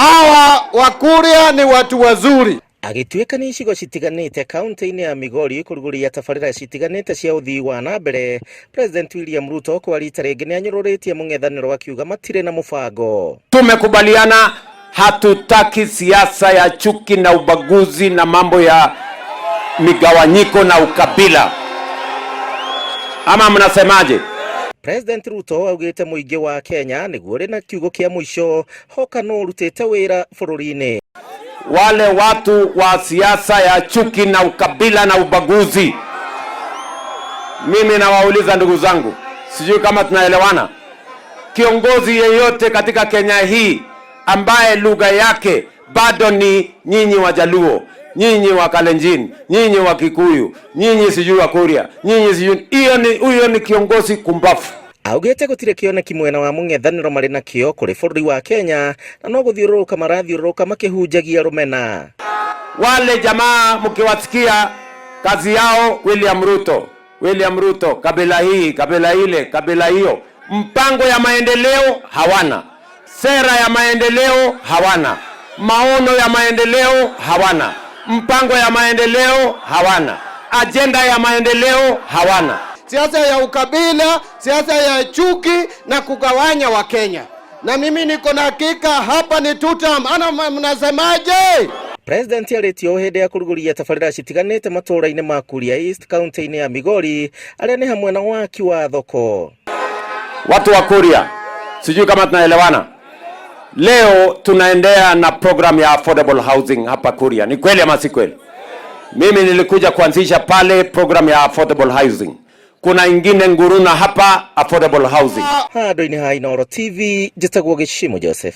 Hawa Wakuria ni watu wazuri. Agĩtuĩka nĩ icigo citiganĩte kaunti-inĩ ya Migori kũrugũria tabarĩra citiganĩte cia ũthii wa na mbere, President William Ruto kwa rita rĩngĩ nĩanyũrũrĩtie mũng'ethanĩro akiuga matirĩ na mũbango. Tumekubaliana hatutaki siasa ya chuki na ubaguzi na mambo ya migawanyiko na ukabila, ama mnasemaje? President Ruto augĩte mũingĩ wa Kenya nĩguo ũrĩ na kiugo kĩa mũico hoka no ũrutĩte wĩra bũrũri-inĩ. Wale watu wa siasa ya chuki na ukabila na ubaguzi, mimi nawauliza ndugu zangu, sijui kama tunaelewana. Kiongozi yeyote katika Kenya hii ambaye lugha yake bado ni nyinyi Wajaluo, nyinyi wa Kalenjin, nyinyi wa Kikuyu, nyinyi sijui wa Kuria, nyinyi sijui, hiyo ni huyo ni kiongozi kumbafu. Augĩte gũtirĩ kĩoneki mwena wa mũng'ethanĩro marĩ nakĩo kũrĩ bũrũri wa Kenya na no gũthiũrũrũka marathiũrũrũka makĩhunjagia rũmena. Wale jamaa mkiwasikia kazi yao William Ruto, William Ruto, kabila hii, kabila ile, kabila hiyo, mpango ya maendeleo hawana, sera ya maendeleo hawana, maono ya maendeleo hawana, mpango ya maendeleo hawana, ajenda ya maendeleo hawana. Siasa ya ukabila, siasa ya chuki na kugawanya Wakenya. Na mimi niko na hakika hapa ni tutam. Ana mnasemaje? President arĩtie o hĩndĩ ya kũrugũria tabarĩra citiganĩte matũũra-inĩ ma Kuria East kaunti-inĩ ya Migori arĩa nĩ hamwe na waki wa thoko. Watu wa Kuria, sijui kama tunaelewana. Leo tunaendea na program ya affordable housing hapa Kuria. Ni kweli ama si kweli? Mimi nilikuja kuanzisha pale program ya affordable housing. Kuna ingine Nguruna hapa affordable housing. Handũ-inĩ ha Inooro TV njĩtagwo Gĩchimo Joseph.